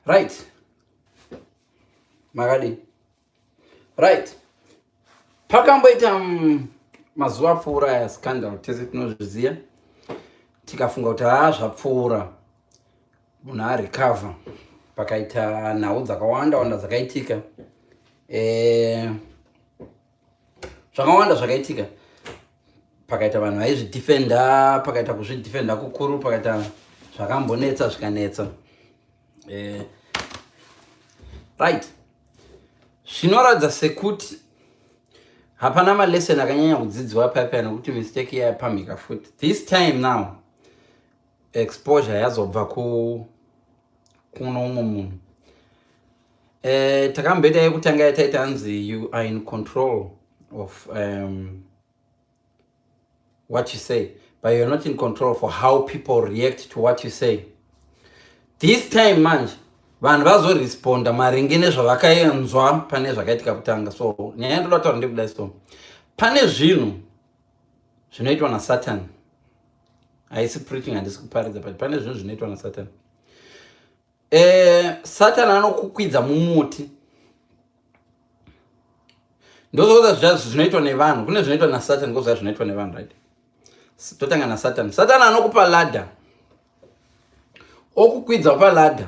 Right, makadii? Right, pakamboita mazuva apfuura aya scandal, tese tinozviziva. Tikafunga kuti haa, zvapfuura, munhu arecover. Pakaita nhau dzakawanda wanda dzakaitika, zvakawanda zvakaitika. Pakaita vanhu vaizvidefenda, pakaita kuzvidefenda kukuru, pakaita zvakambonetsa, zvikanetsa. Right, zvinoratidza sekuti hapana malesson akanyanya kudzidziwa paipai, nekuti mistake yayapamhika futi. This time now exposure yazobva kuno umwe munhu. Takamboita yekutanga yataita, anzi you are in control of what you say, but you're not in control for how people react to what you say. This time manje vanhu vazoresponda maringe nezvavakaenzwa pane zvakaitika kutanga. So nyaya yandoda kutaura ndekudai. So pane zvinhu zvinoitwa naSatan. Haisi preaching, handisi kuparidza, but pane zvinhu zvinoitwa naSatan. Satan anokukwidza mumuti. Ndozoza zvinoitwa nevanhu, kune zvinoitwa naSatan, koza zvinoitwa nevanhu. Right, totanga naSatan. Satan anokupa ladder, okukwidza paladder.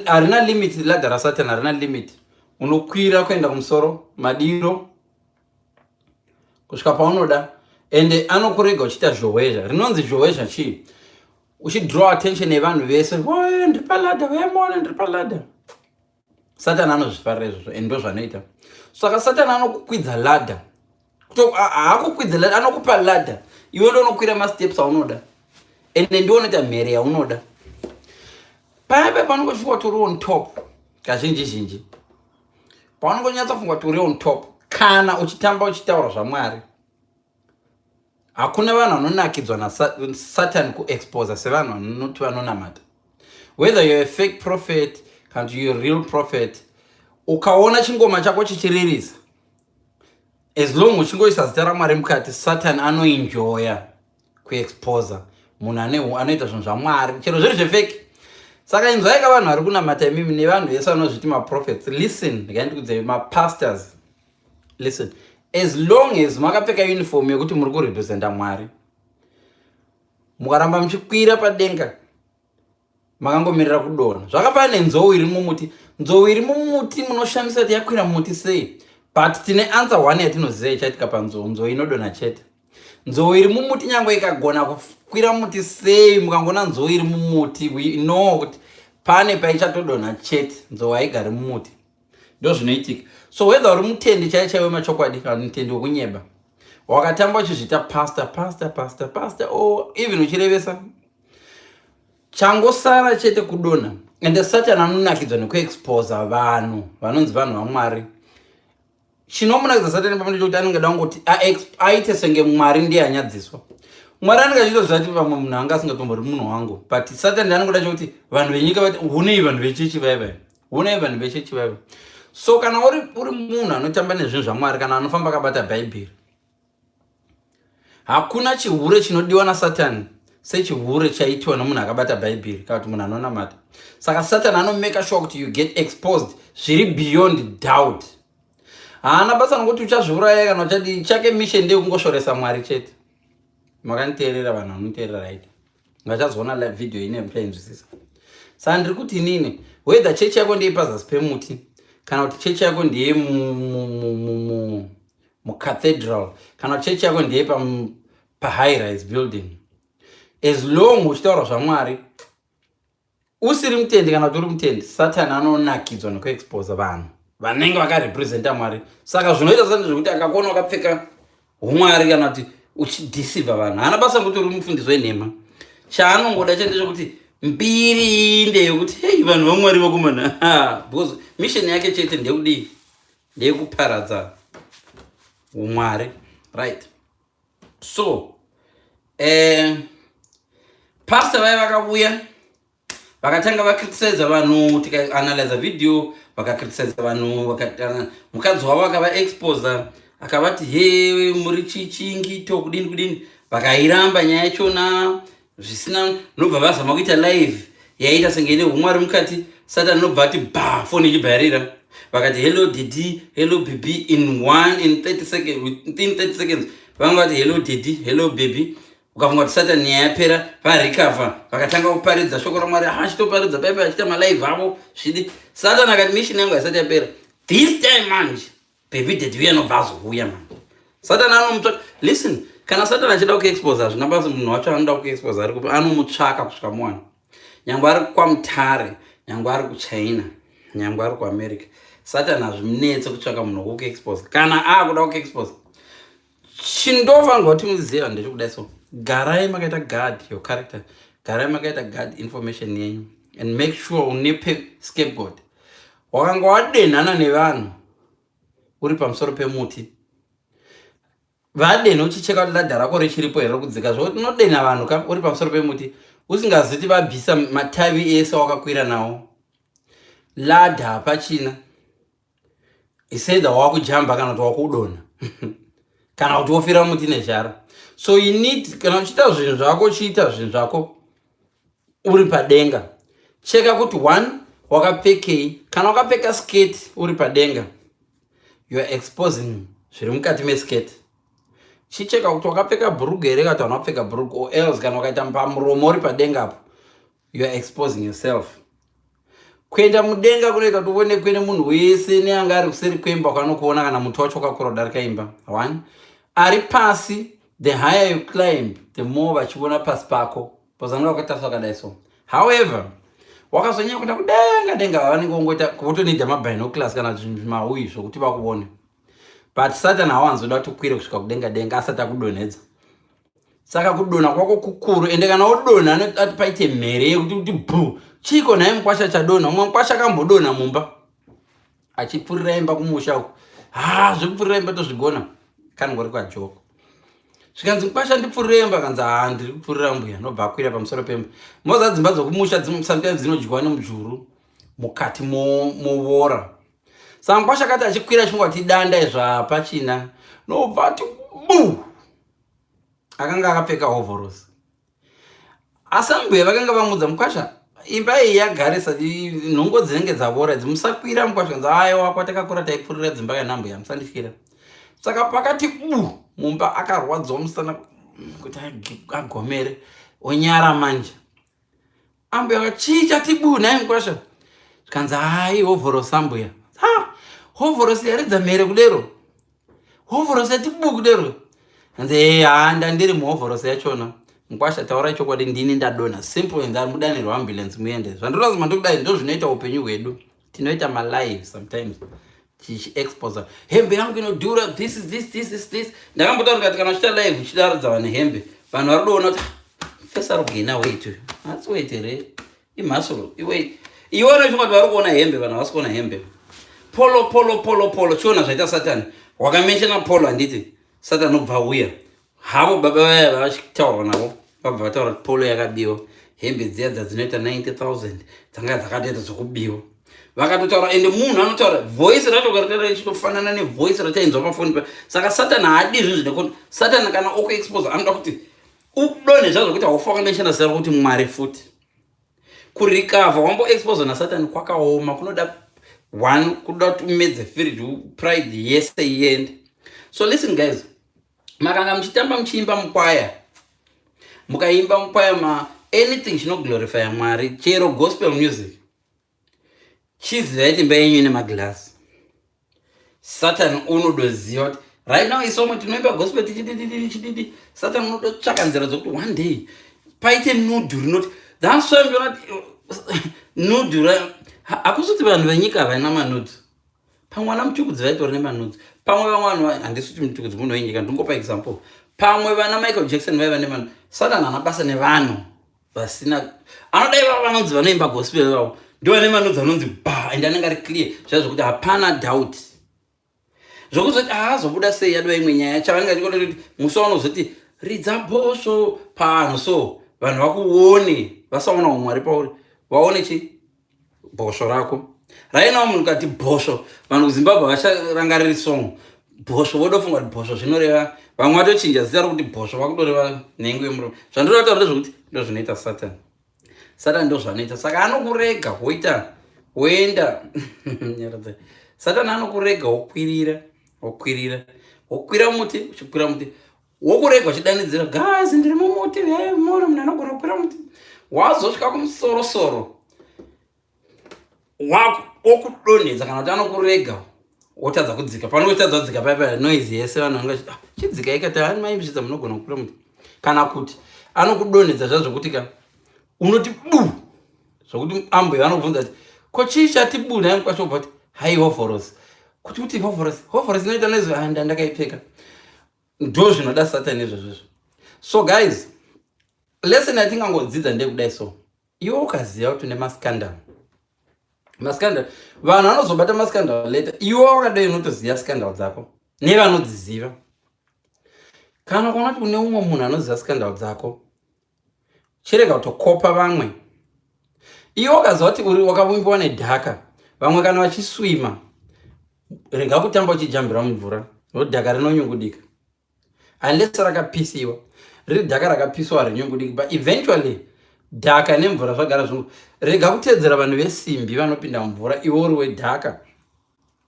Harina limit ladder raSatan, harina limit. Unokwira kuenda kumusoro, madiro, kusvika paunoda. Ende anokurega uchiita zhohwezha. Rinonzi zhohwezha chii? Uchidraw attention yevanhu vese: "Ndiri paladder, vemone, ndiri paladder." Satani anozvifarira izvozvo, and ndo zvanoita. Saka Satani anokukwidza ladder. Haakukwidza ladder, anokupa ladder. Iwe ndo unokwira masteps aunoda, ende ndiwo unoita mhere yaunoda. Paya paunongosvika kuti uri on top, kazhinji zhinji paunongonyatsofunga kuti uri on top, kana uchitamba uchitaura zvaMwari, hakuna vanhu vanonakidzwa naSatan kuexposa sevanhu vanoti vanonamata. Whether you're a fake prophet kana kuti you're a real prophet, ukaona chingoma chako chichiririsa, as long uchingoisa zita raMwari mukati, Satan anoenjoya kuexposa munhu anoita zvinhu zvaMwari, chero zviri zvefake. Saka inzwaika, vanhu vari kunamata imimi nevanhu vese vanozviti maprophets, listen, ndikaindikudzai, mapastors, listen. As long as makapfeka uniform yekuti muri kurepresenta Mwari, mukaramba muchikwira padenga, makangomirira kudonha. Zvakafanana nenzou iri mumuti. Nzou iri mumuti, munoshamisa kuti yakwira mumuti sei, but tine answer one yatinoziva ichaitika panzou: nzou inodonha chete. Nzou iri mumuti, nyange ikagona kukwira muti sei, mukangona nzou iri mumuti, we know kuti pane paichatodonha chete. Nzou haigari mumuti. Ndo zvinoitika. So whether uri mutendi chai chaiwe machokwadi kana mutendi wekunyeba, wakatamba uchizviita pastor, pastor, pastor, pastor, or even uchirevesa, changosara chete kudonha. Ende Satan anonakidzwa nekuexposa vanhu vanonzi vanhu vaMwari. Chinomunakidza Satani pamwe chekuti anenge da kungoti aite senge Mwari ndiye anyadziswa. Mwari anenge achitoziva kuti vamwe munhu anga asingatombori munhu wangu, but Satani ndiye anongoda chekuti vanhu venyika vati, "Hunei vanhu vechechi vaivai, hunei vanhu vechechi vaivai." So kana uri munhu anotamba nezvinhu zvaMwari, kana anofamba akabata Bhaibheri, hakuna chihure chinodiwa naSatani sechihure chaitiwa nomunhu akabata Bhaibheri kana kuti munhu anonamata. Saka Satani anomake sure kuti you get exposed zviri beyond doubt. Haana basa nokuti uchazviuraya kana uchadii. Chake mission ndeyekungosvoresa Mwari chete. Makanditeerera, vanhu vanoteerera, right? Vachazoona live video ine muchainzwisisa. Saka ndiri kuti inini, whether chechi yako ndeye pazasi pemuti kana kuti chechi yako ndeye mucathedral kana kuti chechi yako ndeye pahigh rise building, as long uchitaura zvaMwari, usiri mutendi kana kuti uri mutendi, Satani anonakidzwa nekuexposa vanhu vanenge vakarepresenta Mwari. Saka zvinoita sani zvekuti akakuona wakapfeka umwari kana kuti uchideceiva vanhu, haana basa nekuti uri mufundisi wenhema. Chaanongoda chendechekuti mbiri ndeyekuti, "Hei, vanhu vaMwari vakomana," because mission yake chete ndeyekudii? Ndeyekuparadza umwari. Right, so pastor vaya vakauya, vakatanga vacriticiza vanhu. Tikaanalyza video, vakacriticiza vanhu, mukadzi wavo akavaexposa, akavati, "He, muri chichingito kudini kudini." Vakairamba nyaya yachona zvisina. Nobva vazama kuita live. Yaita senge ine umwari mukati. Satan anobva ati ba, foni ichibva yarira. Vakati, "Hello daddy, hello baby." In one in 30 seconds, within 30 seconds vanga vati, "Hello daddy, hello baby." Ukafunga kuti Satan nyaya yapera, varecover, vakatanga kuparidza shoko raMwari. Achitoparidza paipa, achiita malive avo zvidi. Satan akati, "Mission yangu haisati yapera this time." Manje baby daddy uye anobva azouya. Manje Satan anomutsvaka. Listen, kana Satan achida kuexpose, hazvina basa munhu wacho anoda kuexpose ari kupi, anomutsvaka kusvika muwana. Nyangwe ari kwaMutare, nyangwe ari kuChina, nyangwe ari kuAmerica, Satan hazvimunetse kutsvaka munhu wekuexpose kana akuda kuexpose. Chindofanirwa kuti muziva ndechekudai so: garai makaita guard your character, garai makaita guard information yenyu, and make sure une scapegoat. Wakanga wadenhana nevanhu uri pamusoro pemuti, vadenha, uchicheka kuti ladder rako richiripo here kudzika. Zvokuti unodenha vanhu ka uri pamusoro pemuti, usingaziti vabvisa matavi ese wakakwira nawo, ladder hapachina. Isedha wakujamba kana kuti wakudonha kana kuti wofira muti nezhara. So you need, kana uchiita zvinhu zvako, uchiita zvinhu zvako uri padenga, cheka kuti one, wakapfekei. Kana wakapfeka skirt uri padenga, you are exposing zviri mukati meskirt. Chicheka kuti wakapfeka bhurugu here kana kuti hauna kupfeka bhurugu, or else kana ukaita pamuromo uri padenga apo, you are exposing yourself. Kuenda mudenga kunoita kuti uonekwe nemunhu wese neanga ari kuseri kwemba kwanokuona kana muti wacho wakakura kudarika imba. One ari pasi, the higher you climb, the more vachiona pasi pako, because vanenge vakatarisa vakadai. So however wakazonyanya kuenda kudenga denga, vanenge vongoita votoneeda mabinoculars kana zvimahuyi zvokuti vakuone. But Satan hawanzoda kuti ukwire kusvika kudenga denga asati akudonhedza. Saka kudonha kwako kukuru, ende kana wodonha anoti paite mhere yekuti kuti bhu, chiko nhaye mukwasha chadonha? Umwe mukwasha akambodonha mumba achipfurira imba kumusha uko. Ha, zvekupfurira imba tozvigona, kanongori kwajoko. Zvikanzi, "Mukwasha, ndipfurire imba." Kanzi, "Ha, ndiri kupfurira mbuya." Nobva akwira pamusoro pemba. Moza dzimba dzokumusha sometimes dzinodyiwa nemujuru mukati, movora. Saka mukwasha akati achikwira achifunga kuti idanda izvo, hapachina. Nobva ati bu. Akanga akapfeka hovhorosi, asi ambuya vakanga vamudza, "Mukwasha, imba iyi yagarisa, nhongo dzinenge dzavora idzi, musakwira mukwasha." Kanzi, "Aiwa, kwatakakura taipfurira dzimba kanambuya, musandityira." Saka pakati bu mumba, akarwadziwa musana kuti agomere, onyara. Manje ambuya akati, "Chii chati bu nhai mukwasha?" Zvikanzi, "Hai, hovhorosi ambuya." "Ha, hovhorosi yaridza mhere kudero? Hovhorosi yati bu kudero?" Hanzi, "E, ha, ndandiri muhovhorosi yachona. Mukwasha, taurai chokwadi, ndini ndadonha." Simple. And mudanirwa ambulance muende. Zvandirazima ndokudai, ndo zvinoita upenyu hwedu. Tinoita malive sometimes tichiexposa hembe yangu inodhura, this is this, this is this. Ndakambotaura ndikati kana uchiita live uchidaridza vanhu hembe, vanhu vari kudoona kuti fesa rugaina weight, hasi weight here, imhasuro iweight. Iwe unofunga kuti vari kuona hembe, vanhu havasi kuona hembe. Polo, polo, polo, polo. Chiona zvaita Satani. Wakamentiona polo, handiti? Satani obva uya havo. Baba vaya vachitaurwa navo, vabva vataura kuti polo yakabiwa, hembe dziya dzadzinoita 90 000 dzanga dzakatoita dzokubiwa. Vakatotaura, ende munhu anotaura voice racho karitaura ichitofanana nevoice rachainzwa pafoni pa. Saka Satani haadi zvinhu zvine. Satani kana okuexpose anoda kuti udonhe zvazvo, kuti haufa wakamentiona zita rakuti Mwari futi. Kurecover wamboexposwa naSatani kwakaoma. Kunoda one, kunoda kuti umedze firiji, pride yese iende. So listen guys, makanga muchitamba, muchiimba mukwaya, mukaimba mukwaya ma anything chinoglorifya Mwari, chero gospel music, chizivai kuti imba yenyu ine magirasi. Satan unodoziva kuti right now isomwe tinoimba gospel tichidididi. Satan unodotsvaka nzira dzokuti one day paite nude rinoti. That's why ndona nude. Hakusi kuti vanhu venyika havana manudes. Pamwe vana Mutukudzi vaitori nemanudes, pamwe vamwe vanhu, handisi kuti Mutukudzi munhu wenyika, ndingopa example. Pamwe vana Michael Jackson vaiva nevanhu. Satan haana basa nevanhu vasina anodai vava vanonzi vanoimba gospel vavo ndo vane manudes anonzi ba, ende anenge ari clear zvaa zvokuti hapana doubt zvokuzoti aazobuda sei. Yadova imwe nyaya chavanenge vachikoda kuti musi waunozoti ridza bhosvo pavanhu, so vanhu vakuone, vasaona umwari pauri, vaone chi bhosvo rako. Rainawo munhu kati bhosvo, vanhu kuZimbabwe vacharangariri song bhosvo, vodofunga kuti bhosvo zvinoreva. Vamwe vatochinja zita rokuti bhosvo, vakutoreva nhengo yemurume. Zvandiroda taura ndezvekuti ndo zvinoita Satan. Satani ndo zvanoita. Saka anokurega woita woenda. Satani anokurega wokwirira, wokwirira, wokwira muti, uchikwira muti, wokurega uchidanidzira, guys, ndiri mumuti, hey, mona munhu anogona kukwira muti. Wazosvika kumusoro soro wokudonhedza kana kuti anokurega wotadza kudzika. Panotadza kudzika paya paya noise yese vanhu vanenge vachiti, ah, chidzika ikati hani maibvisa munogona kukwira muti. Kana kuti anokudonhedza zvazvokuti ka unoti bu zvokuti ambuya vanobvunza kuti ko chii chati bu naye mukwasha ubva kuti hai hovhorosi kuti hovhorosi, hovhorosi inoita noise, handa ndakaipfeka. Ndo zvinoda Satani izvozvizvo. So guys, lesson yatingangodzidza ndekudai. So iwe ukaziva kuti une mascandal, mascandal vanhu vanozobata mascandal later, iwe wakadai unotoziva scandal dzako nevanodziziva. Kana ukaona kuti une umwe munhu anoziva scandal dzako, chirega kutokopa vamwe. Iwe ukaziva kuti uri wakavumbiwa nedhaka, vamwe kana vachiswima, rega kutamba uchijambira mumvura nokuti dhaka rinonyungudika unless rakapisiwa. Riri dhaka rakapiswa harinyungudiki, but eventually dhaka nemvura zvagara zvingu. Rega kuteedzera vanhu vesimbi vanopinda mumvura, iwe uri wedhaka.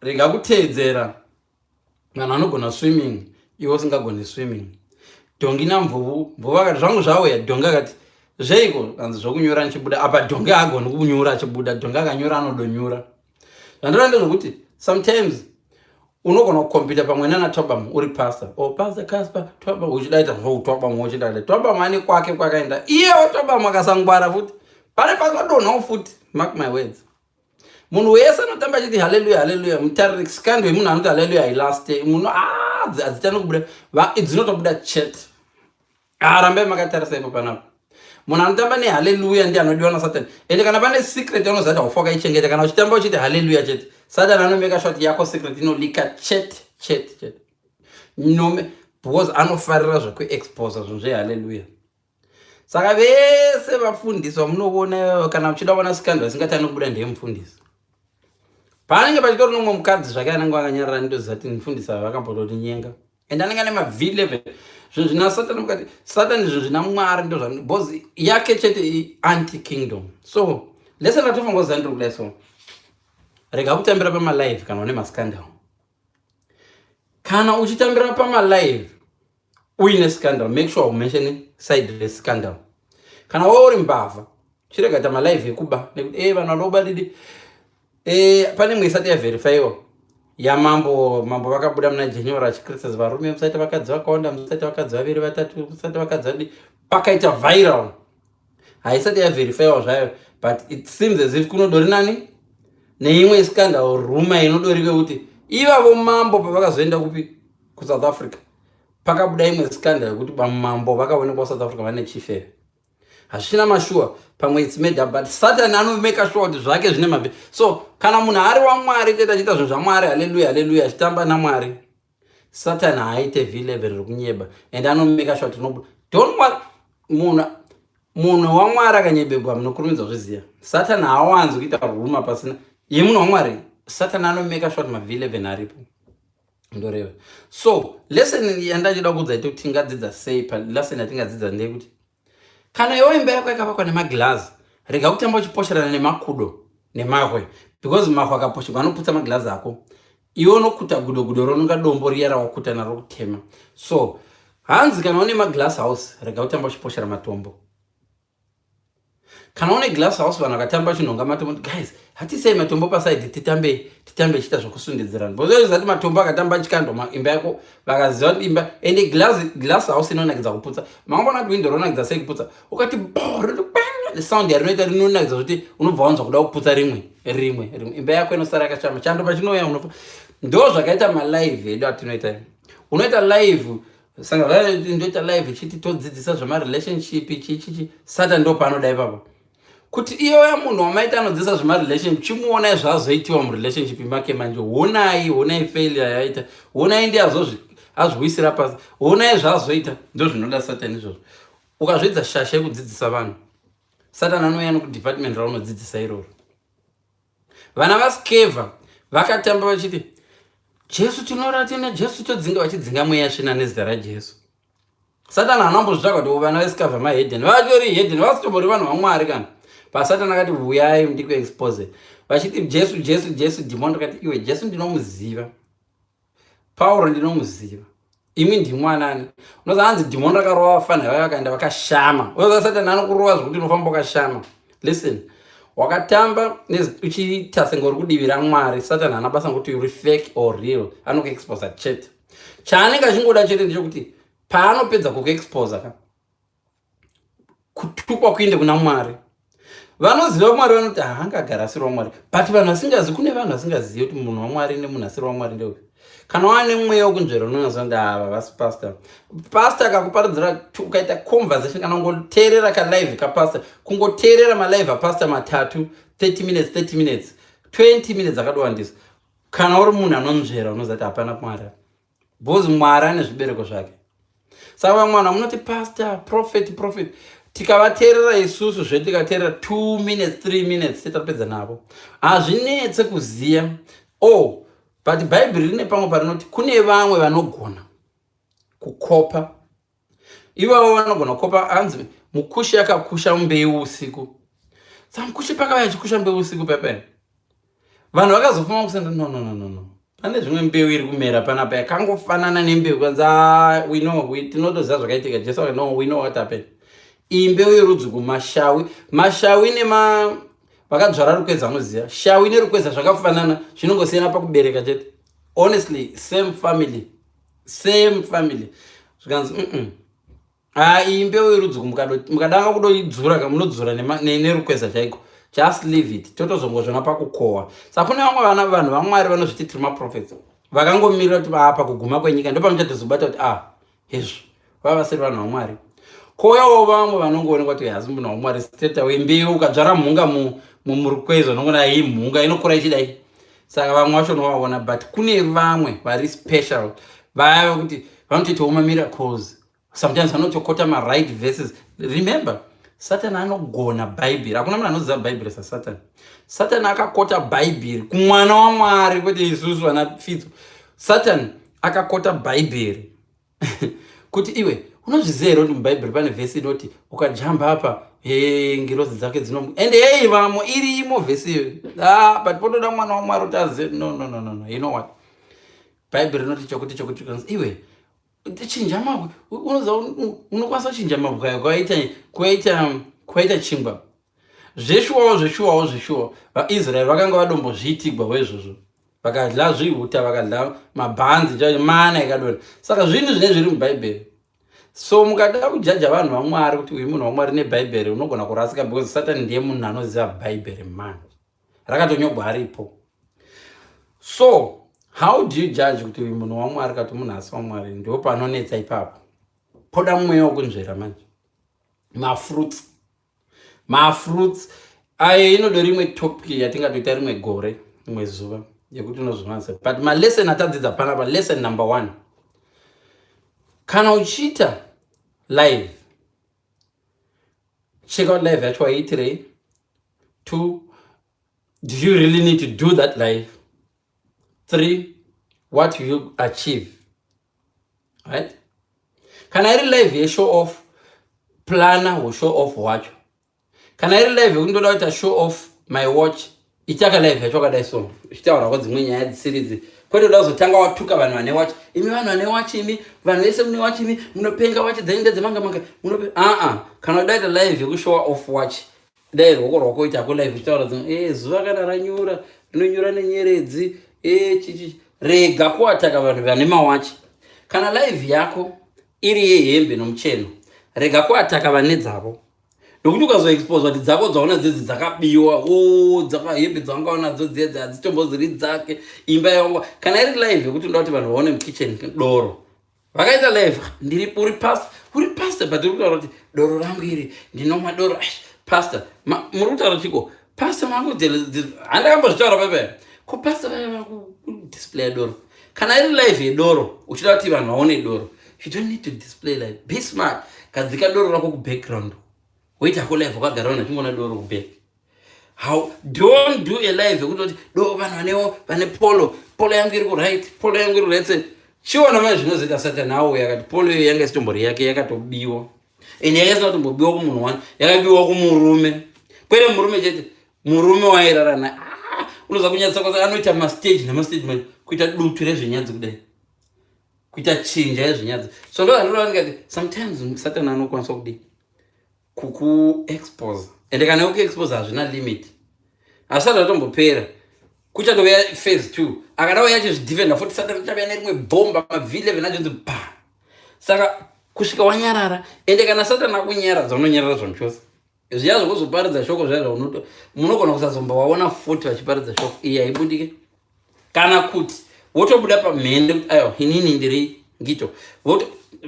Rega kuteedzera vanhu vanogona swimming, iwe usingagoni swimming. Dhongi namvuvu, mvuvu akati zvangu zvauya, dhongi akati zveiko? Kanzi zvokunyura nichibuda apa. Dhongi haagoni kunyura achibuda. Dhongi akanyura anodonyura. Zvandinoda ndezvokuti sometimes unogona kukompyuta pamwe nana Tobam, uri pastor o oh, Pastor Casper Tobam, uchidaita zvotobam, uchidada Tobam ane kwake kwakaenda. Iyewo Tobam akasangwara futi pane pakadonhawo futi. Mark my words, munhu wese anotamba achiti haleluya, haleluya, mutariri scandal yemunhu anoti haleluya hailaste. Munhu hadzitani kubuda, dzinotobuda chete. Rambai makatarisa ipo panapa. Munhu anotamba nehaleluya ndiye anodiwa naSatani. Ende kana pane secret yaunoziva kuti haufa wakaichengeta, kana uchitamba uchiti haleluya chete, Satani anomeka sure kuti yako secret inolika chete chete chete nome, because anofarira zvekuexposa zvinhu zvehaleluya. Saka vese vafundisi vamunoona, kana uchida kuona scandal isingatani kubuda, ndeyemufundisi. Paanenge pachitori nomumwe mukadzi zvake anenge akanyarara, ndoziva kuti mufundisi ava vakambototi nyenga and anenge ane mav11. Zvinhu zvina Satani mukati, Satani zvinhu zvina Mwari ndo because yake chete anti kingdom. So lesson ratofanira kuziva ndiri kudai. So rega kutambira pamalive kana une mascandal. Kana uchitambira pamalive uine scandal, make sure umention side rescandal. Kana wauri mbavha, chirega ita malive ekuba nekuti vanhu vanoba didi. Pane imwe isati yaverifyiwa yamambo. Mambo vakabuda muna January achicriticize varume, musaita vakadzi vakawanda, musaita vakadzi vaviri, vatatu, musaita vakadzi vadi. Pakaita viral, haisati yaverifyiwa zvayo, but it seems as if kunodori nani neimwe scandal rumour inodori kwekuti ivavo mambo pavakazoenda kupi, kuSouth Africa, pakabuda imwe scandal yekuti bamambo vakaonekwa South Africa vane chifere. Hazvichina mashuwa, pamwe it's made up, but Satan anomeka sure kuti zvake zvine mavi. So kana munhu ari waMwari chete, achiita zvinhu zvaMwari, haleluya, haleluya, achitamba naMwari, Satan haaite v11 rekunyeba and anomeka sure kuti rinobuda. Don't worry, munhu waMwari akanyebegwa munokurumidza kuzviziva. Satan haawanzi kuita rumour pasina yemunhu waMwari. Satan anomeka sure kuti mav11 aripo, ndoreva. So lesson yandachida kuudza iti kuti tingadzidza sei, lesson yatingadzidza ndeyekuti kana iwe imba yako yakavakwa nemaglazi, rega kutamba uchiposherana nemakudo nemahwe, because mahwe akaposherwa anoputsa maglazi ako. Iwe unokuta gudo, gudo rononga dombo riya rawakuta naro kutema. So hanzi kana une maglass house, rega kutamba uchiposhera matombo. Kana une glass house, vanhu vakatamba vachinhonga matombo, guys, hatisei matombo paside, titambe, titambe ichiita zvokusundidzirana, because zati matombo akatamba achikandwa imba yako, vakaziva kuti imba ende glass house inonakidza kuputsa. Mangona kuti window ronakidza sei kuputsa, ukati bo sound yarinoita rinonakidza kuti unobva wanzwa kuda kuputsa rimwe, rimwe, rimwe. Imba yako inosara yakashama, chando pachinouya unofa. Ndo zvakaita malive edu atinoita. Unoita live, saka ndoita live ichiti todzidzisa zvemarelationship chichichi, Satan ndo paanoda ipapo kuti iyoya munhu wamaita anodzidzisa zvemarelationship, chimuonai zvazoitiwa murelationship make manje. Honai, honai failure yaita, honai ndi azviwisira pasi, honai zvazoita. Ndo zvinoda Satan izvozvo. Ukazvidza shasha yekudzidzisa vanhu, Satan anouya nekudepartment raunodzidzisa iroro. Vana vaSkeva vakatamba vachiti Jesu tinoratina Jesu, todzinga, vachidzinga mweya svina nezita raJesu. Satani haana kumbozvitsvaka kuti vana veSkava mahedheni, vatori hedheni, vasitombori vanhu vaMwari kana. Pasatani akati, "Uyai ndikuexpose," vachiti, "Jesu, Jesu, Jesu." Dhimoni rikati, "Iwe, Jesu ndinomuziva, Pauro ndinomuziva, imi ndimwanani?" Unoza hanzi dhimoni rakarova vafana vaya, vakaenda vakashama. Unoza Satani anokurova zvokuti unofamba wakashama. Listen, wakatamba uchiita senge uri kudivi raMwari, Satani haana basa nekuti uri fake or real, anokuexposa chete. Chaanenge achingoda chete ndechekuti paanopedza kukuexposa ka, kutukwa kuinde kuna Mwari. Vanoziva Mwari vanoti haangagara asiri waMwari, but vanhu vasingazi, kune vanhu vasingazivi kuti munhu waMwari nemunhu asiri waMwari ndeupi. Kana wane mweya wekunzvera, unonyaza kuti ava vasi pastor. Pastor akakuparidzira, ukaita conversation kana kungoteerera kalive kapastor, kungoteerera malive apastor matatu, 30 minutes, 30 minutes, 20 minutes akadowandisa, kana uri munhu anonzvera, unoziva kuti hapana Mwari, because Mwari ane zvibereko zvake. Saka vamwe vanhu vamunoti pastor, prophet, prophet, tikavateerera isusu zve, tikateerera 2 minutes, 3 minutes, tetapedza navo. Hazvinetse kuziva. Oh, but Bhaibheri rine pamwe parinoti kune vamwe vanogona kukopa. Ivavo vanogona kukopa. Hanzi mukushi akakusha mbeu usiku. Saka mukushi pakauya achikusha mbeu usiku pepe, vanhu vakazofuma kusenda, "No, no, no, no, no, pane zvimwe mbeu iri kumera panapa yakangofanana nembeu." Kwanzi, "Ah, we know, tinotoziva zvakaitika." Jesu akati, "No, we know what happened. Iyi mbeu yerudzi, mashawi, mashawi nema vakadzvara rukweza vanoziva shawi nerukweza zvakafanana, zvinongosiyana pakubereka chete. Honestly, same family, same family." Zvikanzi, Ha, iyi mbeu yerudzi, mukadanga kudoidzura ka, munodzura nerukweza chaiko. Just leave it, totozongozvona pakukohwa." Saka kune vamwe vana, vanhu vaMwari vanozviti tiri maprophets, vakangomirira kuti apa kuguma kwenyika ndopamuchatozobata kuti, ah, hezvo, vava vasiri vanhu vaMwari. Kouyawo vamwe vanongoonekwa kuti hasi munhu waMwari. Straight wembeu, ukadzvara mhunga murukwezo, unongoona iyi mhunga inokura ichidai. Saka vamwe vacho unovaona, but kune vamwe vari special, vaya vekuti vanotoitawo mamiracles sometimes, vanotokota maright verses. Remember, Satani anogona Bhaibheri. Hakuna munhu anoziva Bhaibheri saSatani. Satani akakota Bhaibheri kumwana waMwari, kwete isusu vana fidzo. Satani akakota Bhaibheri kuti, "Iwe, unozviziva here kuti muBhaibheri pane vhesi inoti ukajamba apa, ngirozi dzake dzino?" And hei, vamo irimo vhesi iyo. Ah, but potoda mwana waMwari kuti azive, "No, no, no, no, no, you know what, Bhaibheri rinoti chokuti chokuti." "Iwe, chinja mabwe. Unoziva unokwanisa kuchinja mabwe ayo kuaita chingwa." Zveshuwawo, zveshuwawo, zveshuwa, vaIsraeri vakanga vadombozviitigwawo izvozvo, vakadya zvihuta, vakadya mabhanzi chaicho, mana ikadonha. Saka zvinhu zvinenge zviri muBhaibheri. So mukada kujaja vanhu vaMwari kuti uyu munhu waMwari neBhaibheri, unogona kurasika, because Satani ndiye munhu anoziva Bhaibheri manje, rakatonyorwa aripo. So how do you judge kuti uyu munhu waMwari kati munhu asi waMwari? Ndo panonetsa ipapo, poda mweya wokunzvera manje. Mafruits, mafruits ayo inodo rimwe topic yatingatoita rimwe gore, rimwe zuva yekuti unozviwanisa. But malesson atadzidza panapa, lesson number one, kana uchiita live, check out live yacho waiitirei. Two, do you really need to do that live? Three, what will you achieve, right? Kana iri live yeshow off, plana hushow off hwacho. Kana iri live yekuti ndoda kuita show off my watch, itaka live yacho wakadai so, uchitaurako dzimwe nyaya dzisiridzi, kwete kuda kuzotanga watuka vanhu vane watch. "Imi vanhu vane watch, imi vanhu vese mune watch, imi munopenga, watch dzenyu ndedzemanga manga munope." Aa, kana uda ita live yekushowa off watch, dai ruoko rwako itako live uchitaura dzimwe, zuva kana ranyura rinonyura nenyeredzi, chichi. Rega kuataka vanhu vane mawachi. Kana live yako iri yehembe nomucheno, rega kuataka vane dzavo, nokuti ukazoexposa kuti dzako dzaona dzedzi dzakabiwa, o dzaka hembe dzawanga nadzo dziya hadzitomboziri dzake, imba yawanga. Kana iri live yekuti unoda kuti vanhu vaone mukitchen doro, vakaita live, ndiri uri pastor, uri pastor, but uri kutaura kuti doro rangu iri, ndinomwa doro. Pastor, muri kutaura chiko, pastor? Mangu handakambozvitaura pepe ko, pastor vaya vakudisplaya doro. Kana iri live yedoro, uchida kuti vanhu vaone doro, you don't need to display live. Be smart, gadzika doro rako kubackground, woitako live wakagara, vanhu vachingoona doro kuback. How, don't do a live yekuti kuti do vanhu vanewo vane polo, polo yangu iri kuright, polo yangu iri kuright side. Chiona mai zvinozoita Satani auya akati polo iyo yanga isitombori yake, yakatobiwa, ende yanga isina kutombobiwa kumunhu wani, yakabiwa kumurume. Kwete murume chete, murume wairara naye. Ah, unoza kunyadzisa kwasa anoita mastage nemastage manje kuita dutu rezvenyadzi kudai, kuita chinja yezvenyadzi. So ndo zvandinoda ndikati sometimes Satan anokwanisa kudii, kukuexpose. Ende kana kuexpose hazvina limit, hazvisati zvatombopera, kuchatouya phase 2. Akada uya achizvidefenda futi, Satan achavuya nerimwe bhomba, maV11 achonzi pa. Saka kusvika wanyarara. Ende kana Satan akunyaradza, unonyarara zvanhu chose zviya zvokuzoparidza shoko zviya zvaunoto munogona kusazomba waona futi vachiparidza shoko iyi haibudike, kana kuti wotobuda pamhene kuti aiwa, inini ndiri ngito.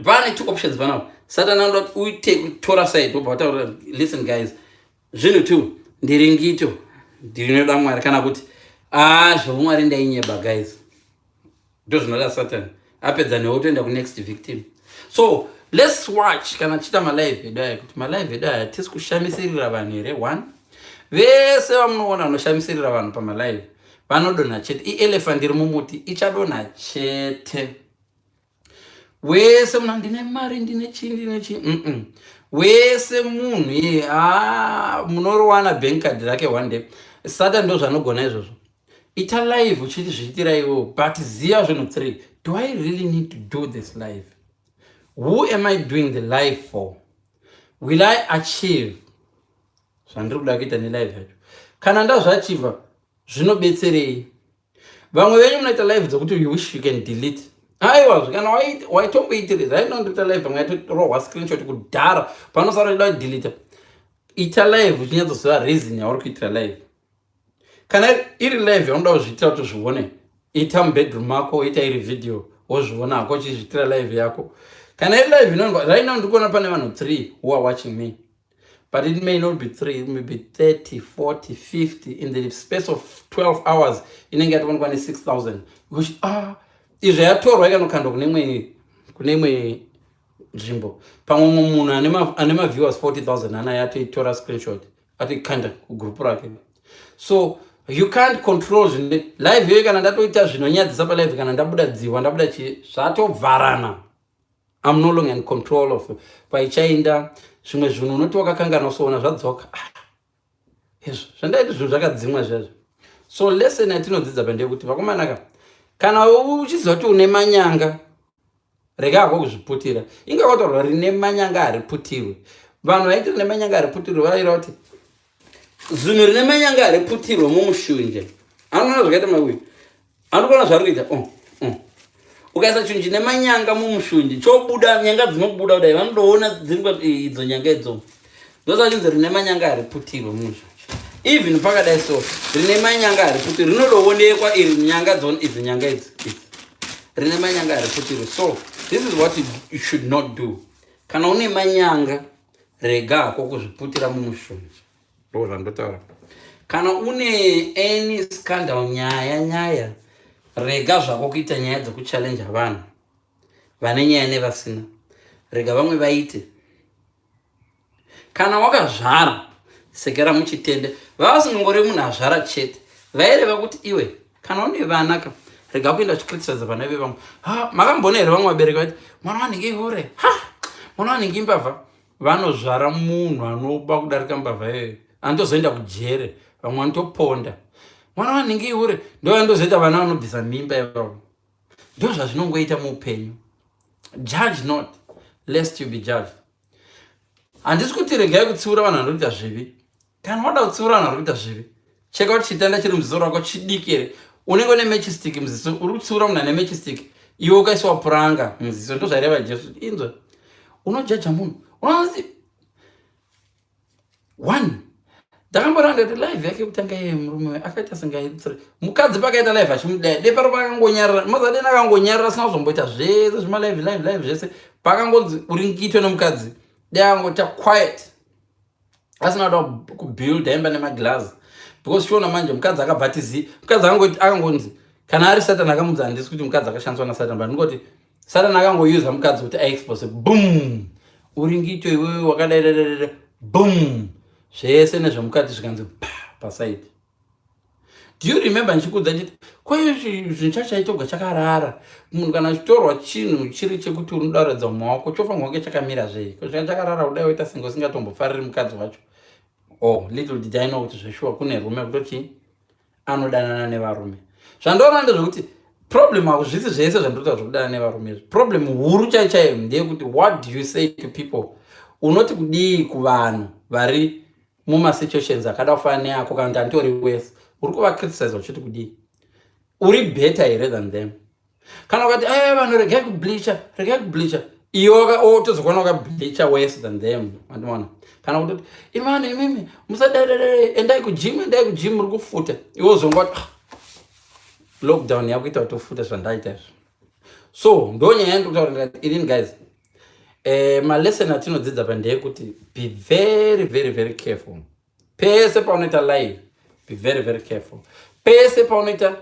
Pane two options panapa. Satan anoda kuti uite kutora side, wobva wataura, "Listen guys, zvinhu two, ndiri ngito, ndinoda Mwari," kana kuti, "A, zvomwari ndainyeba guys." Ndo zvinoda Satan. Apedza newe, utoenda kunext victim. So let's watch kana tichiita malive edu aya, kuti malive edu aya tisi kushamisirira vanhu here. One, vese vamunoona vanoshamisirira vanhu pamalive vanodonha chete. Ielephant iri mumuti ichadonha chete. Wese muna ndine mari, ndine chii, ndine chii, Wese munhu iye a munorowana bank card rake one day. Satan ndo zvanogona izvozvo. Ita live uchiti zviitira iwewo, but ziva zvinhu three. Do I really need to do this live? Who am I doing the live for? Will I achieve zvandiri kuda kuita nelive yacho? Kana ndazvachieva, zvinobetserei? Vamwe venyu munoita live dzokuti you wish you can delete. Aiwa, kana waitomboitire zvainondoita live, pamwe yaitorohwa screenshot kudhara, panosara uchida kudelita. Ita live uchinyatsoziva reason yauri kuitira live. Kana iri live yaunoda kuzviitira kuti uzvione, ita mubedroom mako, ita iri video, wozviona hako uchizviitira live yako. Kana iri live inoonekwa, right now ndikuona pane vanhu 3 who are watching me, but it may not be 3, it may be 30, 40, 50. In the space of 12 hours inenge yatoonekwa ne6000, which, ah, izvo yatorwa ikanokandwa kune imwe nzvimbo. Pamwe mumwe munhu ane maviewers 40,000 ana yatoitora screenshot, atoikanda kugrupu rake. So you can't control zvine live iyoyo. Kana ndatoita zvinonyadzisa palive, kana ndabuda dziwa, ndabuda chii, zvatovharana. I'm no longer in control of paichaenda. Zvimwe zvinhu unoti wakakangana, usoona zvadzoka. Ah, izvo zvandaiti zvinhu zvakadzimwa zvezvo. So lesson yatinodzidza pandeyekuti, vakomanaka, kana uchiziva kuti une manyanga, rega hako kuzviputira. Inga kwataurwa, rine manyanga hariputirwe. Vanhu vaiti rine manyanga hariputirwe vaira kuti zvinhu rine manyanga hariputirwe mumushunje. Anoona zvakaita mauyu, anokuona zvari kuita. Oh. Ukaisa chinhu chine manyanga mumushunje, chobuda, nyanga dzinobuda kudai, vanodoona dziri idzo nyanga idzo. Ndosaka chinzi rine manyanga hariputirwe mumushunje. Even pakadai so, rine manyanga hariputirwe, rinodoonekwa iri nyanga dzona idzi, nyanga idzi idzi. Rine manyanga hariputirwe. So this is what you should not do. Kana une manyanga, rega hako kuzviputira mumushunje. Ndo zvandotaura. Kana une any scandal, nyaya nyaya, rega zvako kuita nyaya dzekuchallenge vanhu vane nyaya nevasina. Rega vamwe vaite. Kana wakazvara, sekera muchitende. Vavasingongori munhu azvara chete, vaireva kuti iwe kana une vana ka, rega kuenda uchicriticize vana vevamwe. Ha, makambona here vamwe vabereki vati mwana wanenge hure, ha, mwana wanenge imbavha? Vanozvara munhu anoba kudarika mbavha iyoyo, anotozoenda kujere, vamwe vanotoponda. Mwana wanenge ihure, ndo vandozoita vana vanobvisa mimba ivavo. Ndo zvazvinongoita muupenyu. Judge not, lest you be judged. Handisi kuti regai kutsiura vanhu vanoita zvivi. Kana wada kutsiura vanhu vari kuita zvivi, cheka kuti chitanda chiri muziso rako chidiki here. Unenge une matchstick muziso, uri kutsiura munhu ane matchstick, iwe ukaiswa puranga muziso. Ndo zvaireva Jesu. Inzwa, unojaja munhu unozi one. Ndakamboranga kuti live yake kutanga iye murume akaita senge mukadzi pakaita live achimudai de paro pakangonyarara mazadeni, akangonyarara asina kuzomboita zvese zvimalive live live zvese. Pakangonzi uri ngito nemukadzi, de akangoita quiet, asina kuda kubuilda imba nemaglazi, because chiona manje mukadzi akabva tizi mukadzi akangonzi kana ari Satan akamudza. Handisi kuti mukadzi akashandiswa naSatan, but ndingoti Satan akangoyuza mukadzi kuti aexpose. Boom, uri ngito iwewe, wakadai, boom, zvese nezvemukati zvikanzi pa paside. Do you remember ndichikudza nchiti kwaiyo zvinhu chacho chaitogwa chakarara? Munhu kana achitorwa chinhu chiri chekuti unodaradza mumwe wako, chofanirwa kunge chakamira zvei? Kusvika chakarara kudai, woita senge usingatombofariri mukadzi wacho. Oh, little did I know kuti zveshuwa kune rume kutoti anodanana nevarume. Zvandoona ndezvekuti problem hakuzvisi zvese zvandoita zvekudana nevarume izvi. Problem huru chaiyo chaiyo ndeyekuti what do you say to people? Unoti kudii kuvanhu vari mumasituations akada kufanana neako kana kuti anditori wese? Uri kuvacriticize uchiti kudii? Uri better here than them? Kana ukati eh, vanhu regai kubleacha, regai kubleacha, iwe otozokuona wakableacha worse than them. Andiona kana kutoti imani imimi musadadadada, endai kugym, endai kugym, muri kufuta. Iwe uzongoti, ah, lockdown yakuita kuti ufute zvandaita izvo. So ndo nyaya yandikutaura. Ndikati inini guys, malesson atinodzidza pa ndeyekuti be very very very careful pese paunoita live. Be very very careful pese paunoita.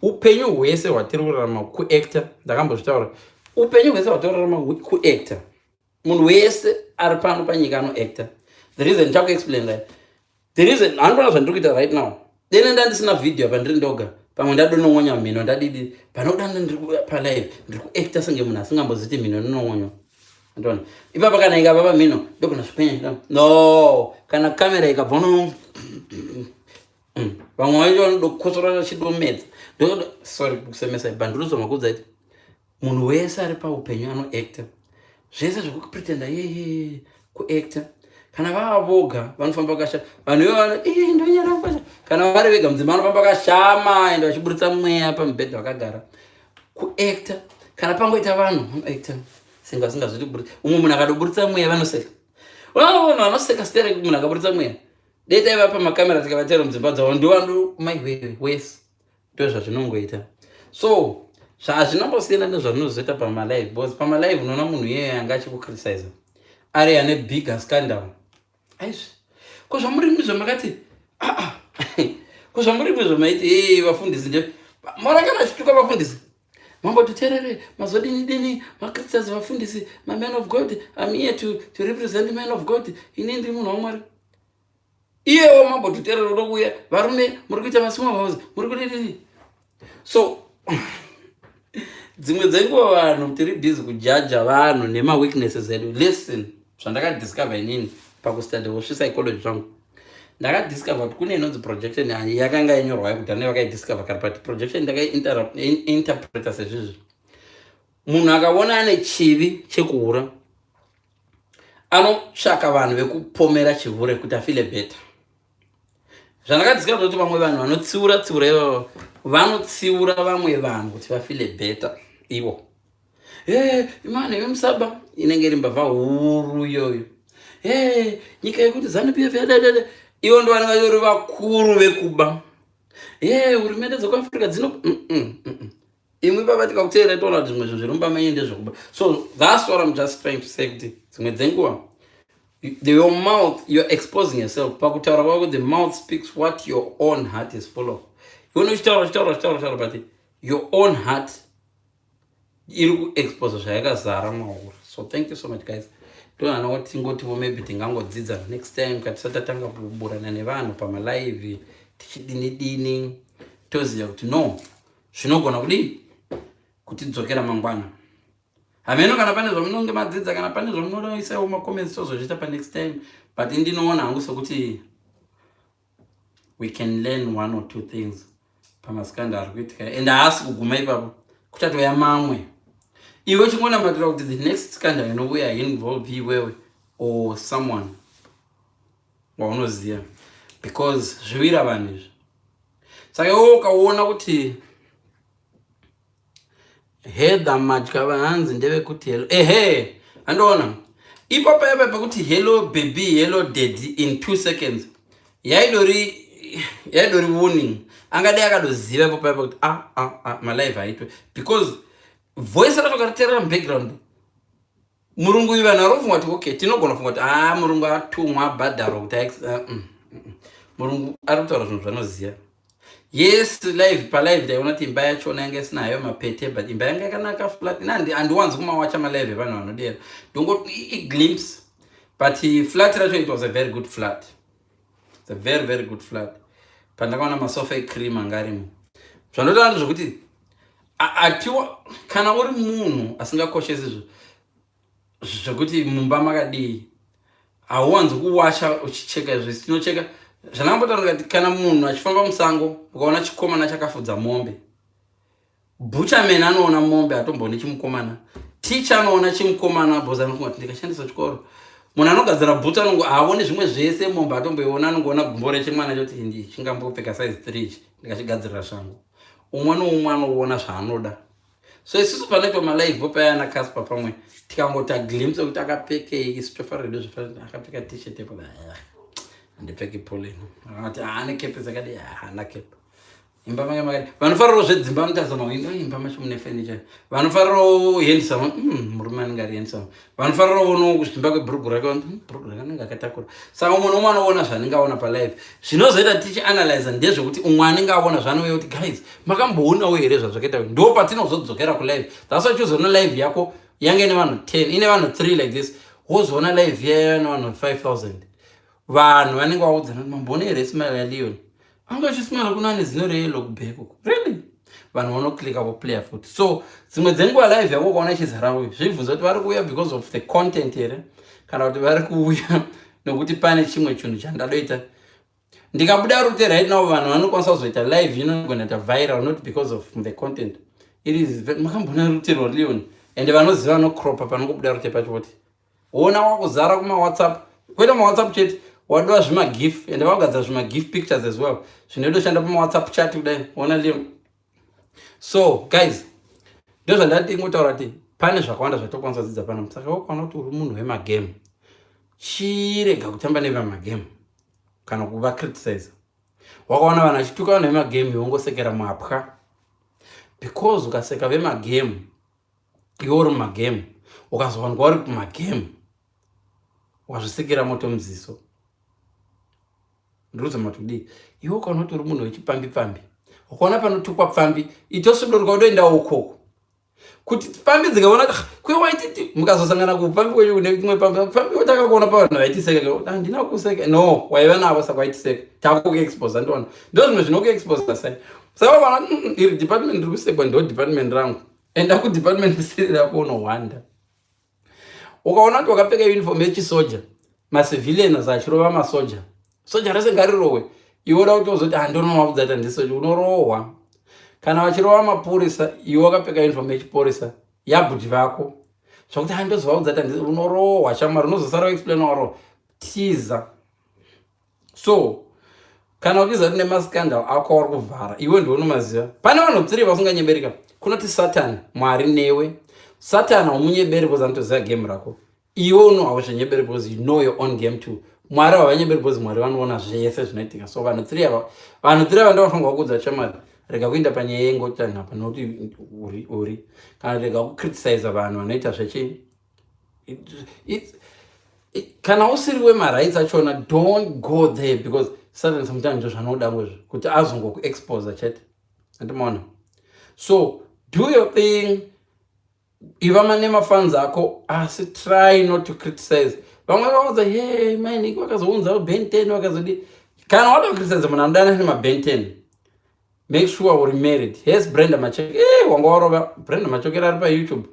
Upenyu hwese hwatiri kurarama kuacta. Ndakambozvitaura, upenyu hwese hwatiri kurarama kuacta. Munhu wese ari pano panyika anoacta. The reason ndichakuexplain right, the reason handona zvandiri kuita right now, dene ndandisina video apa, ndiri ndoga, pamwe ndadonongonya mhino, ndadidi panoda, ndiri palive, ndiri kuacta senge munhu asingamboziti mhino inonongonywa. Andona ipapa kana ikava pamhino ndogona zvipenya. No, kana kamera ikabva no, vamwe vacho vanodokosora vachidomedza. Sorry kusemesa, but ndinozoma kuudza kuti munhu wese ari paupenyu anoacta. Zvese zvekupretenda yeye kuacta. Kana vava voga vanofamba kasha vanhu ivo vano ndonyara kwasha. Kana vari vega mudzimba vanofamba kashama ende vachiburitsa mweya pamubhedha vakagara, kuacta. Kana pangoita vanhu vanoacta senge vasingazviti kuburitsa. Umwe munhu akadoburitsa mweya vanoseka. Vanhu vanoseka stereki munhu akaburitsa mweya. Dai taiva pamakamera tikavatera mudzimba dzavo, ndovando maiwewe wese. Ndo zvazvinongoita. So zvazvinombosiyana nezvazvinozoita pamalive, because pamalive unoona munhu iyeye anga achikucriticiza ari ane bigger scandal. Aizvi ko zvamuri zvamakati aa, ko zvamuri zvamaiti e vafundisi nje morangana achituka vafundisi, mambotiterere mazodini dini, macriticize vafundisi, maman of God. I'm here to represent man of God. Ini ndiri munhu waMwari. Iyewo mambotuterere uda kuuya, varume muri kuita masmall house, muri kudidini. So dzimwe dzenguva vanhu tiri busy kujaja vanhu nemaweaknesses edu. Listen, zvandakadiscover inini pakustudy wosvi-psychology zvangu, ndakadiscover kuti kune inonzi projection yakanga yanyorwa yekudhara nevakaidiscover kare, but projection ndakaiinterpreta sezvizvi: munhu akaona ane chivi chekuura, anotsvaka vanhu vekupomera chihure kuti afile better. Zvandakadiscover kuti vamwe vanhu vanotsiura tsiura ivavo vanotsiura vamwe vanhu kuti vafile better ivo. E imani imi musaba inenge iri mbavha huru iyoyo. E nyika yekuti ZANU PF yadadada, ivo ndo vanenge vatori vakuru vekuba. E hurumende dzekuAfrica dzino imwe baba tikakuteera toona kuti zvimwe zvinhu zviri mumba menyu ndezvekuba. So that's what I'm just trying to say, kuti dzimwe dzenguva your mouth, you're exposing yourself pakutaura kwako. The mouth speaks what your own heart is full of. Iwe uchitaura, uchitaura, uchitaura, uchitaura, but your own heart iri kuexpose zvayakazara mauri. So thank you so much guys. Toona kuti tingotiwo maybe tingangodzidza next time katisati tatanga kuburana nevanhu pamalive tichidini dini, toziva kuti no, zvinogona kudii kutidzokera mangwana. Hameno kana pane zvamunonge madzidza, kana pane zvamunoisawo macomments, tozozviita panext time. But ndinoona hangu sekuti we can learn one or two things pamascandal ari kuitika, and haasi kuguma ipapo, kuchatouya mamwe. Iwe chingonamatira kuti the next scandal inouya involve iwewe or someone waunoziva, because zviwira vanhu izvi. Saka iwe ukaona kuti Heather Madya vanzi ndevekuti hello, ehe, andoona ipo paipa pekuti hello baby, hello daddy in 2 seconds, yaidori warning. Angadai akadoziva ipo paipa kuti ah, ah, ah, malive aitwe, because voice racho kariterera mubackground murungu uyu, vanhu vari kufunga kuti okay, tinogona kufunga kuti a ah, murungu atumwa, abhadharwa kuti murungu ari kutaura zvinhu zvanoziva. Yes, live palive taiona kuti imba yachona yanga isina hayo mapete, but imba yanga yakanaka, flat. Handiwanzi kumawacha malive evanhu vanodera, ndongo iglimpse, but flat racho, it was a very good flat. It's a very very good flat. Pandakaona masofa ecream anga arimo, zvandotaura ndezvekuti atiwa kana uri munhu asingakoshesi zvekuti mumba makadii. Hauwanzi kuwasha uchicheka izvi, tinocheka zvandakambotaura kuti kana munhu achifamba musango, ukaona chikomana chakafudza mombe, butcherman anoona mombe, hatombooni chimukomana. Ticha anoona chimukomana because anofunga kuti ndikashandisa chikoro. Munhu anogadzira bhutsu anongo haaoni zvimwe zvese, mombe atomboiona, anongoona gumbo rechimwana choti ndi chingambopfeka size 3 ichi, ndikachigadzirira shangu. Umwe noumwe anoona zvaanoda. So isusu panoitwa malive payana Casper, pamwe tikangota glimpse yekuti akapfekei, isu tofarira redu zvefa akapfeka T-shirt epo, handipfeki polo ino. Akati haane kepe dzakadi, haana kepe. Imba mange makadi, vanofarirawo zvedzimba vanotarisa mawindo, imba macho mune furniture. Vanofarirawo handsome, murume anenge ari handsome. Vanofarirawo no kuzvimba kwebhurugu rake, bhurugu rake anenge akatakura. Saka umwe noumwe anoona zvaanenge aona palive. Zvinozoita tichianalyza ndezvekuti umwe anenge aona zvaanouya kuti, "Guys, makamboonawo here zvazvakaita?" Ndo patinozodzokera kulive. That's why chizoona live yako yange ine vanhu 10, ine vanhu 3 like this, wozoona live yaya nevanhu 5000. Vanhu vanenge vaudzana kuti, "Mamboona here smile yaLeon? Anga achismile kuna ane zino reyellow kuback uko." Really, vanhu vanoclicka, voplaya futi. So dzimwe dzenguva live yako ukaona ichizara uyu, zvibvunza kuti vari kuuya because of the content here, kana kuti vari kuuya nokuti pane chimwe chinhu chandadoita. Ndikabuda rute right now, vanhu vanokwanisa kuzoita live inogona kuita viral, not because of the content. It is, "Makambona rute rwaLeon?" Ende vanoziva vanocropa panongobuda rute pacho kuti ona wakuzara kumaWhatsApp, kwete maWhatsApp chete, wadova zvimagif, ende vakugadzira zvimagif pictures as well, zvinodoshanda pamawhatsapp chat kudai, ona Leon. So guys, ndo zvandati ngotaura kuti pane zvakawanda zvatokwanisa kudzidza pano. Saka wakaona kuti uri munhu wemagame, chirega kutamba nevamagame kana kuva criticize. Wakaona vanhu vachituka vanhu vemagame, wongosekera mapwa, because ukaseka vemagame iwe uri mumagame, ukazowanikwa uri kumagame, wazvisekera moto muziso. Ndirikuzama kuti kudii. Iwe ukaona kuti uri munhu wechipambi pfambi, ukaona panotukwa pfambi, itosuduruka utoenda ukoko kuti pfambi dzikaona kwe waititi mukazosangana kupfambi kwenyu kune imwe pfambi, pfambi watakakuona pavanhu vaitiseka, handina kuseka, no waiva navo, saka waitiseka, takukuexposa. Ndiona ndo zvimwe zvinokuexposa sai. Saka ukaona iri department riri kusekwa, ndo department rangu, enda kudepartment siri rako, unohwanda. Ukaona kuti wakapfeka uniform yechisoja, macivilians achirova masoja, soja rese ngarirohwe, iwe uda kuti uzoti handonovaudza kuti handisoja, unorohwa. Kana vachirova mapurisa, iwe wakapfeka uniform yechiporisa yabhuti vako, zvakuti handozovaudza kuti, unorohwa shamwari, unozosara uexplain warohwa. Tiza. So kana uchiziva kuti nemascandal ako uri kuvhara, iwe ndiunomaziva. Pane vanhu tsiri vasinganyeberika, kunoti Satan, Mwari newe. Satan haumunyeberi because anotoziva game rako. Iwe uno hauzvinyeberi because you know your own game too. Mwari havanyeberi because Mwari vanoona zvese zvinoitika. So vanhu three ava ndovanofanirwa kuudza, "Chamwari, rega kuenda panyaya yengochani apa nokuti uri uri," kana rega kucriticiza vanhu vanoita zvechi. Kana usiri wemarights achona, don't go there, because Satan sometimes ndo zvanoda ngozvo kuti azongokuexposa chete, andimaona. So do your thing, iva nemafans ako, asi try not to criticize. Vamwe vakaudza ye mainiki vakazounza Ben 10, vakazodi. Kana wada kucriticize munhu anodana nemaBen 10, make sure uri married. Yes, Brenda Macheke, wanga warova Brenda Machokera ari paYouTube.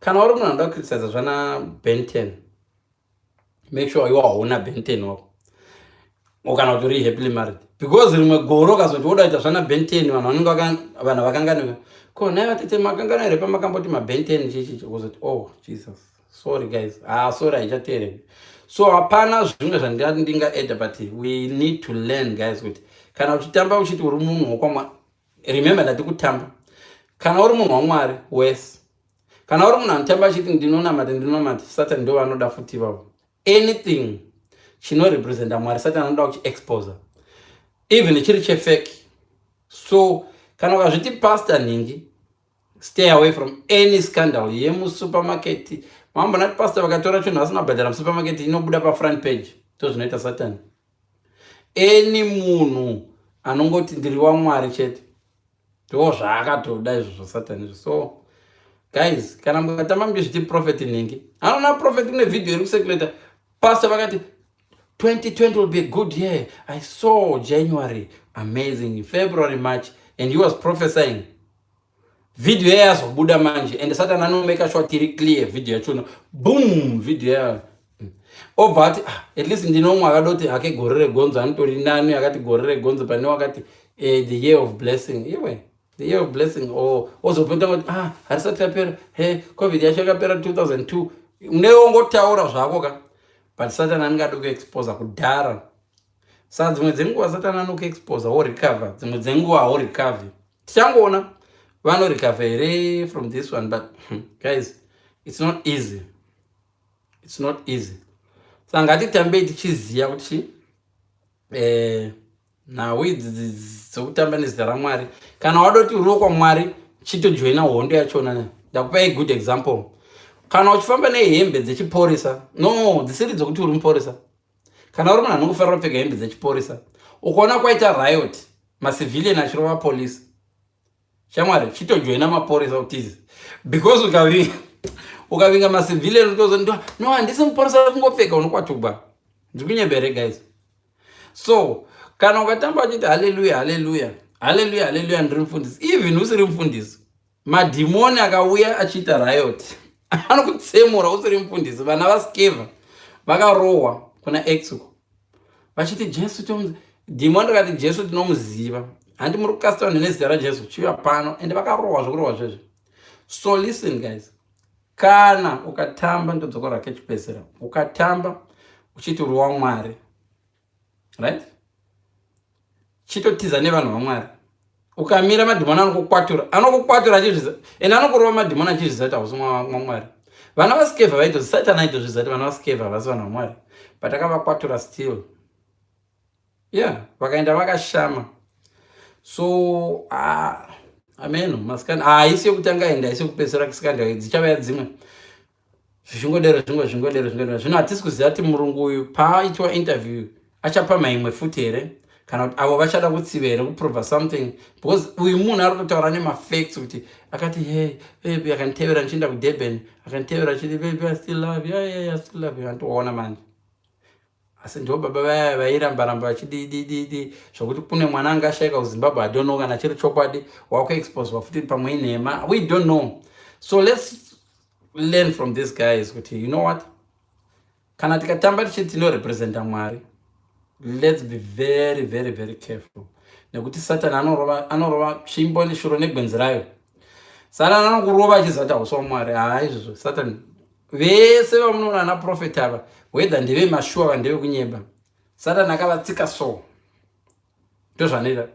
Kana uri munhu anoda kucriticiza zvana Ben 10, make sure iwe hauna Ben 10 wako, kana kuti uri happily married, because rimwe gore ukazoti woda kuita zvana Ben 10, vanhu vanenge vanhu vakanganika ko nai vatete makangana here pamakamboti maBen 10 chichichi, kuzoti, "Oh Jesus, sorry guys, ah, sorry, haichateereki." So hapana zvimwe zvandingati ndingaedha, but we need to learn, guys, kuti kana uchitamba uchiti uri munhu wokwamwari, remember ndati kutamba kana uri munhu waMwari wese. Kana uri munhu anotamba achiti ndinonamata, ndinonamata, Satan ndo vanoda futi ivavo. Anything chinorepresenta Mwari, Satan anoda kuchiexposa, even chiri chefake. So kana ukazviti pastor nhingi, stay away from any scandal yemusupermarket. Mambonati pastor vakatora chinhu vasina kubhadhara musupermarket, inobuda pafront page. Ndo zvinoita Satan. Any munhu anongoti ndiri waMwari chete, ndo zvaakatoda izvozvo Satani izvo. So guys, kana mukatamba muchizviti prophet nhingi, anoona prophet, kune vhidhiyo iri kucirculata, pastor vakati 2020 will be a good year, I saw January amazing, February, March, and he was prophesying. Vhidhiyo yazobuda manje, and Satan anomeka sure tiri clear. Vhidhiyo yachona, boom, vhidhiyo yayo obva ati, "Ah, at least ndinomwe akadoti hake gore regonzo anotori nani." Akati gore regonzo pane wakati the year of blessing. Iwe, the year of blessing ozopota kuti, "Ah, harisati rapera." He, COVID yacho yakapera 2002. Unewongotaura zvako ka, but Satan anenge adi kuexposa kudhara. Saka dzimwe dzenguva Satan anokuexposa, worecover, dzimwe dzenguva haurecover. Tichangoona vanorecover here from this one. But guys, it's not easy, it's not easy. Saka ngatitambei tichiziva kuti nhau idzi dzokutamba nezita raMwari, kana wadoti uriwo kwaMwari, chitojoina hondo yachona. Ndakupai good example. Kana uchifamba nehembe dzechiporisa, no, dzisiri dzokuti uri muporisa, kana uri munhu anongofanira kupfeka hembe dzechiporisa, ukaona kwaita riot, macivilian achirova polisi, shamwari, chitojoina maporisa utizi, because ukavinga macivilian utozo, "No, handisi muporisa, kungopfeka," unokwatugwa. Ndikunyebere, guys. So kana ukatamba uchiti, "Haleluya, haleluya, haleluya, haleluya, ndiri mufundisi," even usiri mufundisi, madhimoni akauya achiita riot anokutsemura usiri mufundisi. Vana vaSkeva vakarohwa kuna Exco vachiti, "Jesu tomuzi." Dhimoni rikati, "Jesu tinomuziva, handi muri kukasta vanhu nezita raJesu? Chiuya pano." Ende vakarohwa zvokurohwa zvezvo. So listen, guys, kana ukatamba, ndodzokora kechipedzisira, ukatamba uchiti uri waMwari, right, chitotiza nevanhu vaMwari. Ukamira, madhimoni anokukwatura, anokukwatura achizviza, ende anokurova madhimoni achizviza kuti hausi mwamwari. Vana vaSkeva vaitozi, Satani aitozviza kuti vana vaSkeva havasi vanhu vamwari, but akavakwatura still. Yeah, vakaenda vakashama. So ameno masikani haisi yekutanga, ende haisi yekupedzisira. Scandal dzichavaya dzimwe, zvichingodero, zvingo zvingodero, zvingodero. Zvino hatisi kuziva kuti murungu uyu paaitwa interview achapa maimwe futi here, kana kuti avo vachada kutsiva here, kuprova something, because uyu munhu ari kutaura nemafacts kuti akati, "Hey baby," akanditevera ndichienda kuDurban, akanditevera achiti, "Baby, I still love you." Yeah, I still love you. Andiona manje, asi ndo baba vaya vairamba ramba vachididididi zvokuti kune mwana anga ashayika kuZimbabwe. I don't know kana chiri chokwadi, wakuexposwa futi, pamwe inhema, we don't know. So let's learn from these guys kuti, you know what, kana tikatamba tichiti tinorepresenta Mwari, let's be very, very, very careful, nekuti Satani anorova, anorova tsvimbo neshuro negwenzi rayo. Satani anokurova achiziva kuti hausi waMwari. Haa, izvozvo Satani vese vamunoona ana prophet ava, whether ndevemashuwa kana ndevekunyeba, Satani akavatsika. So ndozvanoita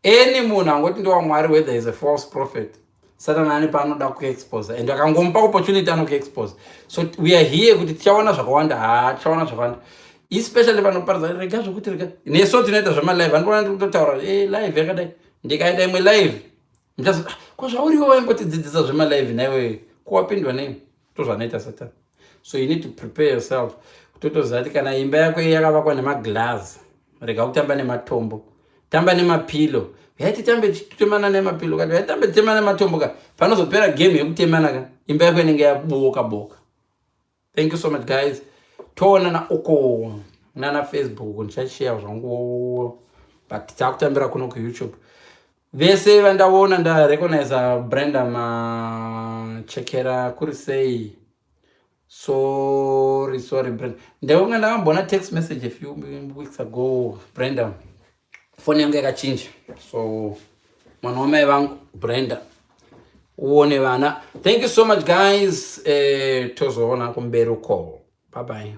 any munhu angoti ndewamwari, whether is a false prophet, Satani ane paanoda kuexpose, and akangomupa opportunity anokuexpose. So we are here kuti tichaona zvakawanda. Haa, tichaona zvakawanda, especially vanoparidza, rega zvokuti rega neso tinoita zvemalive. Andikuona ndiri kutotaura live yakadai, ndikaita imwe live muchazo, "Ah, ko zvauriwo vaimbotidzidzisa zvemalive naiwe kuwapindwa nei?" Ndozvanoita Satani. So you need to prepare yourself, kutotoziva kuti kana imba yako yakavakwa nemaglass, rega kutamba nematombo, tamba nemapilo. Yaiti tambe titemana nemapilo, kati yaitambe titemana nematombo ka, panozopera game yekutemana ka, imba yako inenge yaboka boka. Thank you so much, guys. Toonana uko nana Facebook, ndichashare zvangu, but takutambira kuno kuYouTube. Vese vandaona, ndarecognize Brenda Machekera, kuri sei? Sorry, sorry, Brenda, ndaunga ndakamboona text message a few weeks ago. Brenda, foni yangu yakachinja, so mwana wamai vangu Brenda, uone vana. Thank you so much, guys. Tozoona kumberi uko. Bye bye.